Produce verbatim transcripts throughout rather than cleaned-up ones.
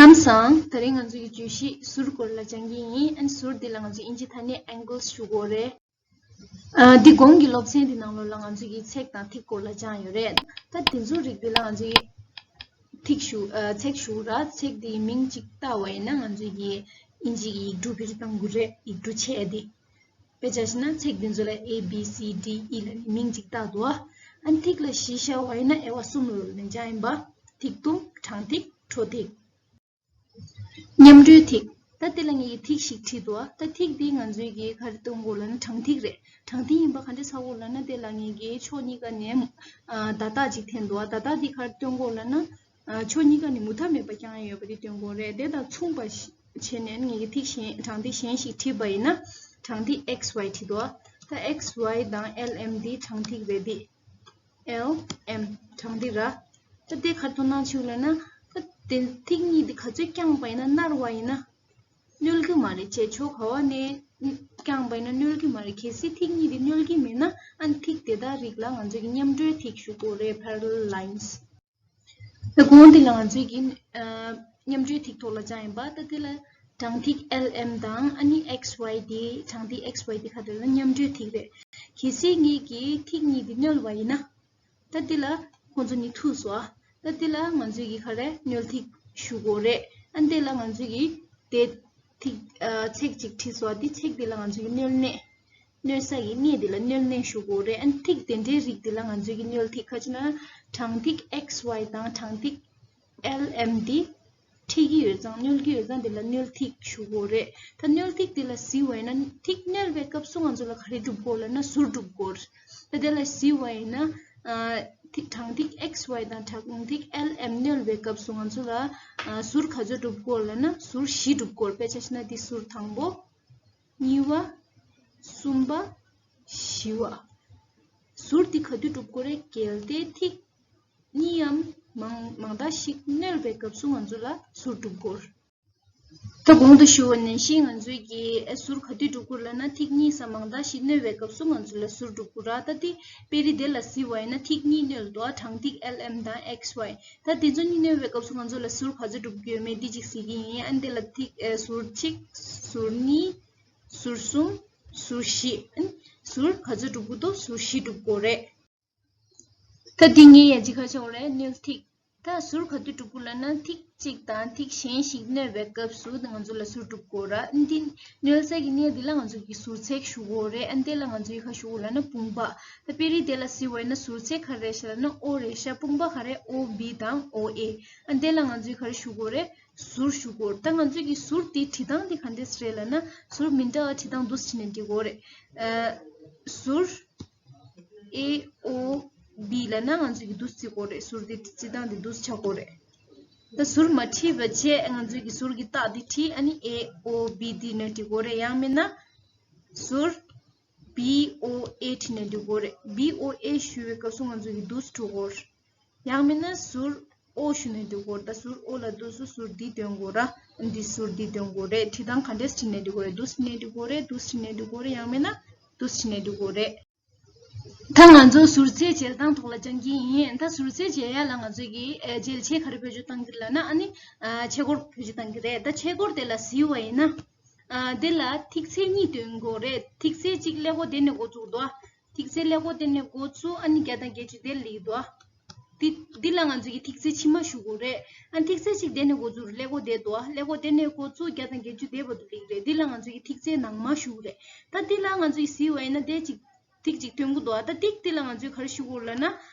ལམ་སང་དེ་རིང་ང་ཚོ་ཡི་བརྗོད་གཞི་ཟུར་སྐོར་ལ་སྦྱང་གི་ཡིན། ཨན་ཟུར་འདི་ལ་ང་ཚོ་དབྱིན་ཇི་ཐ་སྙད་angles ཞུ་གོ་རེད། ཨ་འདི་གོང་གི་སློབ་ཚན་འདི་ནང་ལོགས་ལ་ང་ཚོ་ཡི་ཚེག་དང་ཐིག་སྐོར་ལ་སྦྱང་ཡོད་རེད། ད་དེ་ཚོ་རིགས་འདི་ལ་ང་ཚོ་ཡི་ཐིག་ཞུ་ཨ་ཚེག་ཞུ་ར། ཚེག་འདི་མིང་གཅིག་བཏགས་པ་ཡིན་ན་ང་ཚོ་ཡི་དབྱིན་ཇི་གི་ཡིག་འབྲུ་བེད་སྤྱོད་གཏང་དགོས་རེད། ཡིག་འབྲུ་ཆེ་འདི། དཔེ་ཆ་བཞག་ན་ཚེག་འདི་ཚོ་ལ་A B C D E ལ་ནི་མིང་གཅིག་བཏགས་འདུག་ཨ་ནི་ཐིག་ལ་གཞི་བཞག་པ་ཡིན་ན་དབྱེ་བ་གསུམ་ལ་ལེན་བྱ་ཡིན་པ། ཐིག་ཐུང་། དྲང་ཐིག་འཕྲོ་ཐིག་མཉམ་འགྲོའི་ཐིག་ད་དེ་ལ་ངས་ཀྱི་ཐིག་ཞིག་བྲིས་འདུག་ད་ཐིག་འདི་ང་ཚོའི་གི་ག་རེ་སྟོན་དགོས་ལབ་ན་དྲང་ཐིག་རེད། དྲང་ཐིག་ཡིན་པ་ག་འདྲ་ཚ་བོ་ལབ་ན་དེ་ལ་ངས་ཀྱི་ཕྱོགས་གཉིས་ཀ་ནས་ཨ་བརྡ་རྟགས་ཅིག་འཐེན་འདུག་ད་བརྡ་འདི་ག་རེ་སྟོན་དགོས་ལབ་ན། ཨ་ཕྱོགས་གཉིས་ཀ་ནས་མུ་མཐའ་མེད་པ་བརྐྱངས་ཡོད་པ་དེ་སྟོན་དགོས་རེད། དེ་དང་མཚུངས་པ་ཞིག་བྱས་ནས་ངེད་ཀྱི་ཐིག་གཞན་དྲང་ཐིག་གཞན་ཞིག་བྲིས་པ་ཡིན་ན། དྲང་ཐིག་X Y བྲིས་འདུག་ད་X Y དང་L M འདི་དྲང་ཐིག་རེད། འདི་L M དྲང་ཐིག་ར། ད་དེ་ག་རེ་དོ་སྣང་བྱེད་དགོས་ལབ་ན། ད་དེ་ཐིག་གཉིས་འདི་ག་ཚོད་བརྐྱངས་པ་ཡིན་ན། མནར་བ་ཡིན་ན་གནོད་ཀྱི་མ་རེད། བྱས་ཕྱོགས་ག་བ་ནས་བརྐྱངས་པ་ཡིན་ན་གནོད་ཀྱི་མ་རེད། གལ་སྲིད་ཐིག་གཉིས་འདི་གནོད་ཀྱི་མེད་ན། ཨ་ནི་ཐིག་དེ་དག་རིགས་ལ་ང་ཚོས་ཀྱི་མཉམ་འགྲོའི་ཐིག་ཞུ་དགོས་རེད། parallel lines ད་གོང་འདི་ལ་ང་ཚོས་ཀྱི་ཨ་མཉམ་འགྲོའི་ཐིག་ཐོག་ལ་སྦྱངས་ཡིན་པ། ད་དེ་ལ་དྲང་ཐིག་L M དང་ཨ་ནི་X Y དེ། དྲང་ཐིག་X Y དེ་ག་རེ་ལ་མཉམ་འགྲོའི་ཐིག་རེད། གལ་སྲིད་ངེད་ཀྱི་ཐིག་གཉིས་དེ་གནོད་པ་ཡིན་ན། ད་དེ་ལ་ཁོང་ཚོ་གཉིས་ཐུག་སོང་ཨ། ད་དེ་ལ་ང་ཚོས་ཀྱི་ག་རེ་གནོད་ཐིག་ཞུ་དགོས་རེད། ཨ་དེ་ལ་ང་ཚོས་ཀྱི་དེ་ཐིག་ཨ་ཚེག་ཅིག་བྲིས་སོང་ཨ། དེ་ཚེག་དེ་ལ་ང་ཚོས་ཀྱི་གནོད་གནས། གནོད་ས་ཡི་གནས་དེ་ལ་གནོད་གནས་ཞུ་དགོས་རེད། ཨ་ནི་ཐིག་དེ་འདྲའི་རིགས་དེ་ལ་ང་ཚོས་ཀྱི་གནོད་ཐིག་ག་ཅི་ན། དྲང་ཐིག་X Y དང་དྲང་ཐིག་L M དེ་འཁྲིག་གི་ཡོད་ཙང་། གནོད་ཀྱི་ཡོད་ཙང་དེ་ལ་གནོད་ཐིག་ཞུ་དགོས་རེད། ད་གནོད་ཐིག་དེ་ལ་གཟིགས་པ་ཡིན་ན། ཐིག་གནོད་པའི་སྐབས་སུ་ང་ཚོ་ལ་ག་རེ་སྒྲུབ་དགོས་ལབ་ན་ཟུར་སྒྲུབ་དགོས། ད་དེ་ལ་གཟིགས་པ་ཡིན་ན། ཨ་ཐིག་དྲང་ཐིག་X Y དང་དྲང་ཐིག་L M གནོད་པའི་སྐབས་སུ་ང་ཚོ་ལ་ཨ་ཟུར་ག་ཚོད་སྒྲུབ་དགོས་ལབ་ན་ཟུར་བཞི་སྒྲུབ་དགོས། དཔེ་ཆ་བཞག་ན་འདི་ཟུར་དང་པོ། གཉིས་པ། གསུམ་པ། བཞི་པ། ཟུར་འདི་ག་དུས་སྒྲུབ་དགོས་རེད། གལ་ཏེ་ཐིག་གཉིས་ཡམ་མང་མང་དག་ཞིག་གནོད་པའི་སྐབས་སུ་ང་ཚོ་ལ་ཟུར་སྒྲུབ་དགོས། ད་གོང་དུ་ཞུ་བ་ནང་བཞིན་ང་ཚོས་ཀྱི་ཨ་ཟུར་ག་དུས་སྒྲུབ་དགོས་ལབ་ན། ཐིག་གཉིས་སམ་མང་དག་ཞིག་གནོད་པའི་སྐབས་སུ་ང་ཚོ་ལ་ཟུར་སྒྲུབ་དགོས་ར། ད་དེ་དཔེ་རིས་དེ་ལ་གཟིགས་པ་ཡིན་ན་ཐིག་གཉིས་གནོད་འདུག་དྲང་ཐིག་L M དང་X Y། ད་དེ་ཚོ་གཉིས་གནོད་པའི་སྐབས་སུ་ང་ཚོ་ལ་ཟུར་ག་ཚོད་སྒྲུབ་དགོས་མེད་འདི་གཅིག་གཟིགས་ཀྱི་ཡིན། ཨ་ནི་དེ་ལ་ཐིག་ཨ་ཟུར་གཅིག་ཟུར་གཉིས། ཟུར་གསུམ། ཟུར་བཞི། ཨ་ནི་ཟུར་ག་ཚོད་སྒྲུབ་དགོས་འདུག་ཟུར་བཞི་སྒྲུབ་དགོས་རེད། ད་འདི་ངས་ཡ་ཅི་ཁ་ཆོག་རེད། གནོད་ཐིག་ད་ཟུར་ག་དུས་སྒྲུབ་དགོས་ལབ་ན། ཐིག་གཅིག་དང་ཐིག་གཞན་ཞིག་གནོད་པའི་སྐབས་སུ་ང་ཚོ་ལ་ཟུར་སྒྲུབ་དགོས་ར། འདི་གནོད་ས་གི་གནས་འདི་ལ་ང་ཚོ་གི་ཟུར་ཚེག་ཞུ་དགོས་རེད། ཨ་འདི་ལ་ང་ཚོ་གི་ཁ་ཞུ་དགོས་ལབ་ན་དཔུང་པ། ད་དཔེ་རིས་དེ་ལ་གཟིགས་པ་ཡིན་ན་ཟུར་ཚེག་ག་རེ་རེད་ཤག་ལབ་ན་O རེད་ཤག་དཔུང་པ་ག་རེ། O B དང་O A། ཨ་འདི་ལ་ང་ཚོ་གི་ག་རེ་ཞུ་དགོས་རེད། ཟུར་ཞུ་དགོས། ད་ང་ཚོས་ཀྱི་ཟུར་དེ་བྲིས་སྟངས་དེ་ག་འདྲས་རེད་ལབ་ན། ཟུར་མི་འདྲ་བ་བྲིས་སྟངས་འདུག་སེ་བྲིས་ནས་འབྲི་དགོས་རེད། ཨ་ཟུར་A O B ལབ་ན་ང་ཚོས་ཀྱི་འདུག་སེ་བྲི་དགོས་རེད། ཟུར་དེ་བྲིས་སྟངས་དེ་འདུག་སེ་ཆགས་དགོས་རེད། ད་ཟུར་མ་བྲིས་པ་བྱས་ང་ཚོས་ཀྱི་ཟུར་གྱི་རྟགས་དེ་བྲིས། ཨ་ནི་A O B བྲིས་ནས་འབྲི་དགོས་རེད། ཡང་མིན་ན་ཟུར་B O A བྲིས་ནས་འབྲི་དགོས་རེད། B O A ཞུ་བའི་སྐབས་སུ་ང་ཚོས་ཀྱི་འདུག་སེ་འབྲི་དགོས་རེད། ཡང་མིན་ན་ཟུར་O ཞུ་ནས་འབྲི་དགོས་རེད། ད་ཟུར་O ལ་འདུག་སེ་ཟུར་འདི་འདོན་དགོས་ར། འདི་ཟུར་འདི་འདོན་དགོས་རེད། བྲིས་སྟངས་ག་འདྲས་བྲིས་ནས་འབྲི་དགོས་རེད། འདུག་སེ་བྲིས་ནས་འབྲི་དགོས་རེད། འདུག་སེ་བྲིས་ནས་འབྲི་དགོས་རེད། ཡང་མིན་ན་འདུག་སེ་བྲིས་ནས་འབྲི་དགོས་རེད། ད་ང་ཚོ་ཟུར་ཚེག་འཇལ་སྟངས་ཐོག་ལ་སྦྱང་གི་ཡིན། ད་ཟུར་ཚེག་འཇལ་ཡ་ལ་ང་ཚོས་ཀྱི་ཨ་འཇལ་ཆས་ག་རེ་བེད་སྤྱོད་གཏང་གི་ལབ་ན། ཨ་ནི་ཨ་ཆས་འཁོར་བེད་སྤྱོད་གཏང་གི་རེད། ད་ཆས་འཁོར་དེ་ལ་གཟིགས་པ་ཡིན་ན། ཨ་དེ་ལ་ཐིག་ཚད་གཉིས་འདོན་དགོས་རེད། ཐིག་ཚད་གཅིག་ཀླད་ཀོར་དེ་ནས་འགོ་བཙུགས་འདུག་ཨ། ཐིག་ཚད་ཀླད་ཀོར་དེ་ནས་འགོ་བཙུགས། ཨ་ནི་བརྒྱ་དང་བརྒྱད་ཅུ་དེ་ལ་སླེབས་འདུག་ཨ། འདི་འདི་ལ་ང་ཚོས་ཀྱི་ཐིག་ཚད་ཕྱི་མ་ཞུ་དགོས་རེད། ཨ་ཐིག་ཚད་གཅིག་དེ་ནས་འགོ་བཙུགས། ཀླད་ཀོར་དེ་འདུག་ཨ། ཀླད་ཀོར་དེ་ནས་འགོ་བཙུགས་བརྒྱ་དང་བརྒྱད་ཅུ་དེ་བར་དུ་སླེབས་རེད། འདི་ལ་ང་ཚོས་ཀྱི་ཐིག་ཚད་ནང་མ་ཞུ་གི་རེད། ད་འདི་ལ་ང་ཚོས་ཀྱི་གཟིགས་པ་ཡིན་ན་དེ་གཅིག་ཐིག་གཅིག་ཐོན་གྱི་འདུག་ཨ། ད་ཐིག་དེ་ལ་ང་ཚོས་ག་རེ་ཞུ་དགོས་ལབ་ན།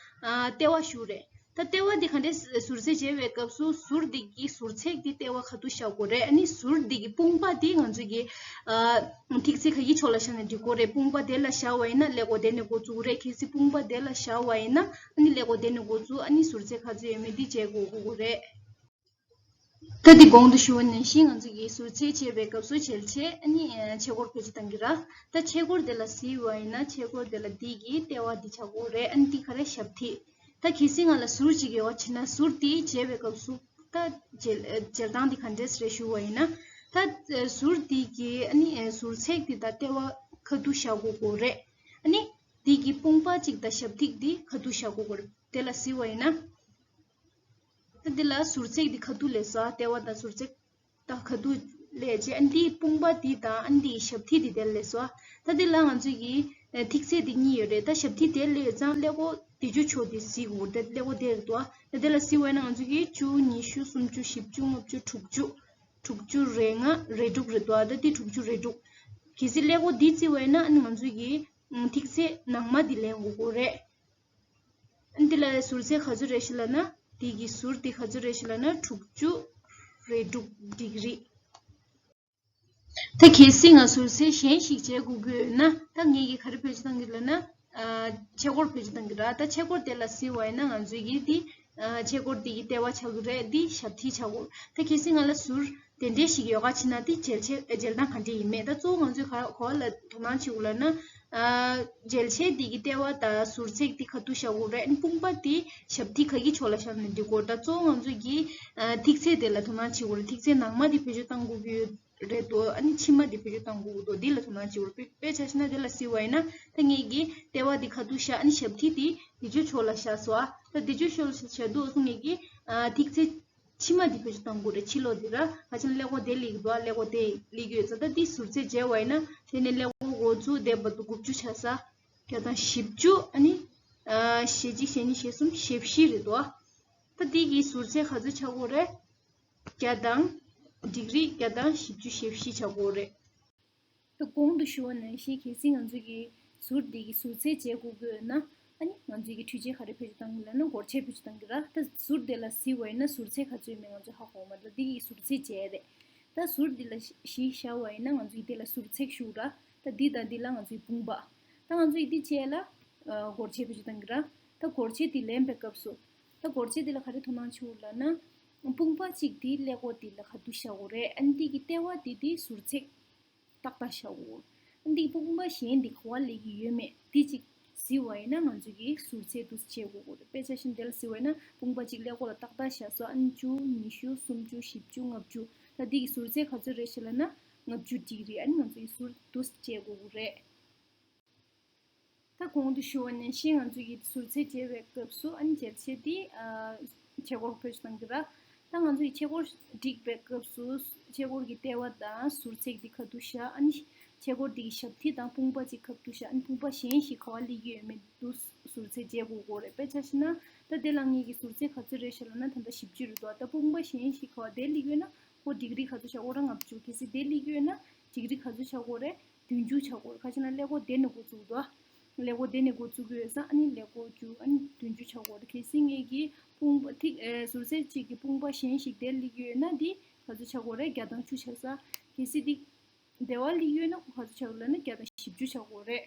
ཨ་ལྟེ་བ་ཞུ་རེད། ད་ལྟེ་བ་འདི་ག་འདྲས་ཟུར་ཚད་འཇལ་བའི་སྐབས་སུ་ཟུར་འདི་གི་ཟུར་ཚད་འདི་ལྟེ་བ་ག་དུས་བཞག་དགོས་རེད། ཨ་ནི་ཟུར་འདི་གི་དཔུང་པ་འདི་ང་ཚོས་ཀྱི་ཨ་ཐིག་ཚད་ག་གི་ཕྱོགས་ལ་བཞག་ནས་འབྲི་དགོས་རེད། དཔུང་པ་དེ་ལ་བཞག་པ་ཡིན་ན་ཀླད་ཀོར་དེ་ནས་འགོ་བཙུགས་རེད། གལ་སྲིད་དཔུང་པ་དེ་ལ་བཞག་པ་ཡིན་ན་ཨ་ནི་ཀླད་ཀོར་དེ་ནས་འགོ་བཙུགས། ཨ་ནི་ཟུར་ཚད་ག་ཚོད་ཡོད་མེད་འདི་འཇལ་དགོས་དགོས་རེད། ད་འདི་གོང་དུ་ཞུ་བ་ནང་བཞིན་ང་ཚོ་གིས་ཟུར་ཚད་འཇལ་བའི་སྐབས་སུ་འཇལ་ཆས་ཨ་ནི་ཆས་འཁོར་བེད་སྤྱོད་གཏང་གི་ར། ད་ཆས་འཁོར་དེ་ལ་གཟིགས་པ་ཡིན་ན་ཆས་འཁོར་དེ་ལ་འདི་གི་ལྟེ་བ་འདི་ཆགས་ཀྱི་ཡོད་རེད། ཨ་ནི་འདི་ག་རེ་ཞབས་ཐིག་ད་གལ་སྲིད་ང་ལ་ཟུར་གཅིག་ཡོད་བྱས་ན་ཟུར་དེ་འཇལ་བའི་སྐབས་སུ་ད་འཇལ་འཇལ་སྟངས་འདི་ག་འདྲས་རེད་ཞུ་བ་ཡིན་ན། ད་ཟུར་འདི་གི་ཨ་ནི་ཟུར་ཚད་འདི་དང་ལྟེ་བ་ག་དུས་བཞག་དགོས་ཀྱི་ཡོད་རེད། ཨ་ནི་འདི་གི་དཔུང་པ་གཅིག་དང་ཞབས་ཐིག་འདི་ག་དུས་བཞག་དགོས་ཀྱི་ཡོད་རེད། དེ་ལ་གཟིགས་པ་ཡིན་ན། ད་འདི་ལ་ཟུར་ཚད་འདི་ཁ་ཐུག་ལས་སོ། ལྟེ་བ་དང་ཟུར་ཚད་ད་ཁ་ཐུག་ལས་བྱས། ཨ་ནི་དེའི་དཔུང་པ་འདི་དང་ཨ་ནི་དེའི་ཞབས་མཐིལ་འདི་དེ་ལས་སོ། ད་འདི་ལ་ང་ཚོས་ཀྱི་ཨ་ཐིག་ཚད་འདི་གཉིས་ཡོད་རེད། ད་ཞབས་མཐིལ་དེ་ལས་ཡོད་ཙང་ཀླད་ཀོར་དེ་ཅུ་ཕྱོགས་དེ་གཟིགས་དགོས་རེད། ཀླད་ཀོར་དེ་རེད་དོ། ད་དེ་ལ་གཟིགས་པ་ཡིན་ན་ང་ཚོས་ཀྱི་བཅུ། ཉི་ཤུ། སུམ་ཅུ། བཞི་བཅུ། ལྔ་བཅུ། དྲུག་ཅུ། དྲུག་ཅུ་རེ་ལྔ། རེ་དྲུག་རེད་དོ། ད་འདི་དྲུག་ཅུ་རེ་དྲུག་གལ་སྲིད་ཀླད་ཀོར་འདི་བརྩིས་པ་ཡིན་ན་ཨ་ནི་ང་ཚོས་ཀྱི་ཨ་ཐིག་ཚད་ནང་མ་འདི་ལེན་དགོས་ཀྱི་རེད། འདི་ལ་ཟུར་ཚད་ག་ཚོད་རེད་ཞེས་ལབ་ན། འདི་གི་ཟུར་འདི་ག་ཚོད་རེད་ཞེས་ལབ་ན། དྲུག་ཅུ་རེ་དྲུག་ཌིག་རི། ད་གལ་སྲིད་ང་ཟུར་ཚད་གཞན་ཞིག་བྱེད་དགོས་ཀྱི་ཡོད་ན། ད་ངས་ཀྱིས་ག་རེ་བེད་སྤྱོད་གཏང་གི་ལབ་ན། ཨ་ཆས་གོས་བེད་སྤྱོད་གཏང་གི་ར། ད་ཆས་གོས་དེ་ལ་གཟིགས་པ་ཡིན་ན་ང་ཚོས་ཀྱིས་འདི་ཨ་ཆས་གོས་འདི་གི་ལྟེ་བ་ཆགས་ཀྱི་རེད། འདི་ཞབས་མཐིལ་ཆགས་ཀྱི་ཡོད། ད་གལ་སྲིད་ང་ལ་ཟུར་དེ་འདྲས་ཤིག་ཡོད་ག་ཕྱིན་ན། དེ་འཇལ་ཆས་འཇལ་སྟངས་ག་འདྲས་ཡིན་མེད། ད་གཙོ་བོ་ང་ཚོས་ག་ག་བ་ལ་དོ་སྣང་བྱེད་དགོས་ལབ་ན། ཨ་འཇལ་ཆས་འདི་གི་ལྟེ་བ་དང་ཟུར་ཚད་འདི་ག་དུས་བཞག་དགོས་རེད། དཔུང་པ་འདི་ཞབས་མཐིལ་ག་གི་ཕྱོགས་ལ་བཞག་ན་འགྲིག་གོ། ད་གཙོ་བོ་ང་ཚོས་ཀྱི་ཨ་ཐིག་ཚད་དེ་ལ་དོ་སྣང་བྱེད་དགོས་རེད། ཐིག་ཚད་ནང་མ་འདི་བེད་སྤྱོད་གཏང་དགོས་ཀྱི་ཡོད་རེད་དོ། ཨ་ནི་ཕྱི་མ་འདི་བེད་སྤྱོད་གཏང་དགོས་ཀྱི་འདུག་འདི་ལ་དོ་སྣང་བྱེད་དགོས་རེད། དཔེ་དཔེ་ཆ་བཞག་ན་འདི་ལ་གཟིགས་པ་ཡིན་ན། ད་ངས་ཀྱི་ལྟེ་བ་འདི་ག་དུས་བཞག་ཨ་ནི་ཞབས་མཐིལ་འདི་འདི་ཅུ་ཕྱོགས་ལ་བཞག་སོང་། ཨ་ད་འདི་ཅུ་ཕྱོགས་ལ་བཞག་འདུག་སོང་། ངས་ཀྱི་ཨ་ཐིག་ཚད་ཕྱི་མ་འདི་བེད་སྤྱོད་གཏང་དགོས་རེད། ཕྱི་ལོགས་འདི་ར། ག་ཅི་ན་ཀླད་ཀོར་དེ་སླེབས་འདུག་ཀླད་ཀོར་དེ་སླེབས་ཡོད་ཙང་། ད་འདི་ཟུར་ཚད་བྱས་པ་ཡིན་ན། དེ་ནས་ཀླད་ཀོར་འགོ་བཙུགས་དེ་བར་དུ་དགུ་བཅུ་ཆགས་ས། བརྒྱ་དང་བཞི་བཅུ། ཨ་ནི་ཨ་ཞེ་གཅིག་ཞེ་གཉིས་ཞེ་གསུམ་ཞེ་བཞི་རེད་དོ། ད་འདི་གི་ཟུར་ཚད་ག་ཚོད་ཆགས་ཀྱི་ཡོད་རེད། བརྒྱ་དང་། ཌིག་རི་བརྒྱ་དང་བཞི་བཅུ་ཞེ་བཞི་ཆགས་ཀྱི་ཡོད་རེད། ད་གོང་དུ་ཞུ་བ་ནང་བཞིན་གལ་སྲིད་ང་ཚོ་གིས་ཟུར་འདི་གི་ཟུར་ཚད་བྱེད་དགོས་ཀྱི་ཡོད་ན། ཨ་ནི་ང་ཚོ་གི་འཕྲུལ་ཆས་ག་རེ་བེད་སྤྱོད་གཏང་གི་ལབ་ན། སྒོར་ཆས་བེད་སྤྱོད་གཏང་གི་ར། ད་ཟུར་དེ་ལ་གཟིགས་པ་ཡིན་ན་ཟུར་ཚད་ག་ཚོད་ཡོད་མེད་ང་ཚོ་ཧ་གོ་མ་རེད། འདི་གི་ཟུར་ཚད་བྱས་རེད། ད་ཟུར་འདི་ལ་གཞི་བཞག་པ་ཡིན་ན་ང་ཚོ་གི་འདི་ལ་ཟུར་ཚད་ཞུ་ར། ད་འདི་དང་འདི་ལ་ང་ཚོ་གི་དཔུང་པ། ད་ང་ཚོ་གི་འདི་བྱས་ལ་ཨ་སྒོར་ཆས་བེད་སྤྱོད་གཏང་གི་ར། ད་སྒོར་ཆས་འདི་ལེན་པའི་སྐབས་སུ། ད་སྒོར་ཆས་འདི་ལ་ག་རེ་དོ་སྣང་བྱེད་དགོས་ལབ་ན། དཔུང་པ་གཅིག་འདི་ཀླད་ཀོར་འདི་ལ་ག་དུས་བཞག་དགོས་རེད། ཨ་ནི་འདི་གི་ལྟེ་བ་འདི་འདི་ཟུར་ཚད་ཏག་ཏག་བཞག་དགོས། ཨ་ནི་འདི་དཔུང་པ་གཞན་འདི་ག་པར་སླེབས་ཀྱི་ཡོད་མེད་འདི་གཅིག་གཟིགས་པ་ཡིན་ན་ང་ཚོ་གིས་ཟུར་ཚད་འདུག་སེ་བྱེད་དགོས་ཀྱི་རེད། དཔེ་ཆ་བཞིན་འདི་ལ་གཟིགས་པ་ཡིན་ན་དཔུང་པ་གཅིག་ཀླད་ཀོར་ལ་ཏག་ཏག་བཞག་སོང་། ཨ་ནི་བཅུ། ཉི་ཤུ། སུམ་ཅུ། བཞི་བཅུ། ལྔ་བཅུ། ད་འདི་གི་ཟུར་ཚད་ག་ཚོད་རེད་ཞེས་ལབ་ན་ལྔ་བཅུ་ཌིག་རི། ཨ་ནི་ང་ཚོ་གིས་ཟུར་འདུག་སེ་བྱེད་དགོས་ཀྱི་རེད། ད་གོང་དུ་ཞུ་བ་ནང་བཞིན་ང་ཚོ་གིས་ཟུར་ཚད་འཇལ་བའི་སྐབས་སུ། ཨ་ནི་འཇལ་ཆས་འདི་ཨ་ཆས་གོས་བེད་སྤྱོད་གཏང་གི་ར། ད་ང་ཚོ་གིས་ཆས་གོས་སྒྲིག་པའི་སྐབས་སུ་ཆས་གོས་ཀྱི་ལྟེ་བ་དང་ཟུར་ཚད་འདི་ག་དུས་བཞག་ཨ་ནི་ཆས་གོས་འདི་གི་ཞབས་མཐིལ་དང་དཔུང་པ་གཅིག་ག་དུས་བཞག་ཨ་ནི་དཔུང་པ་གཞན་ཞིག་ག་པར་སླེབས་ཀྱི་ཡོད་མེད་འདུག་ཟུར་ཚད་འཇལ་དགོས་ཀྱི་རེད། དཔེ་ཆ་བཞག་ན་ད་དེ་ལ་ངེད་ཀྱི་ཟུར་ཚད་ག་ཚོད་རེད་ཞེས་ལབ་ན་ད་ལྟ་བཞི་བཅུ་རེད་འདུག་ད་དཔུང་པ་གཞན་ཞིག་ག་པར་དེ་སླེབས་ཀྱི་ཡོད་ན་ཁོ་ཌིག་རི་ག་ཚོད་བཞག་ཁོ་རང་ལྔ་བཅུ། གལ་སྲིད་དེ་སླེབས་ཀྱི་ཡོད་ན་ཌིག་རི་ག་ཚོད་ཆགས་ཀྱི་ཡོད་རེད། བདུན་ཅུ་ཆགས་ཀྱི་ཡོད་རེད། ག་ཅི་ན་ཀླད་ཀོར་དེ་ནས་འགོ་བཙུགས་འདུག་ཀླད་ཀོར་དེ་ནས་འགོ་བཙུགས་ཀྱི་ཡོད་ཙང་ཨ་ནི་ཀླད་ཀོར་བཅུ། ཨ་ནི་བདུན་ཅུ་ཆགས་ཀྱི་ཡོད་རེད། གལ་སྲིད་ངེད་ཀྱི་དཔུང་པ་ཐིག་ཨེ་ཟུར་ཚད་གཅིག་གི་དཔུང་པ་གཞན་ཞིག་དེར་སླེབས་ཀྱི་ཡོད་ན་འདི་ག་ཚོད་ཆགས་ཀྱི་ཡོད་རེད། བརྒྱ་དང་བཅུ་ཆགས་ས། གལ་སྲིད་འདི་དེ་པར་སླེབས་ཀྱི་ཡོད་ན་ཁོ་ག་ཚོད་ཆགས་ཀྱི་ཡོད་ལབ་ན་བརྒྱ་དང་བཞི་བཅུ་ཆགས་ཀྱི་ཡོད་རེད།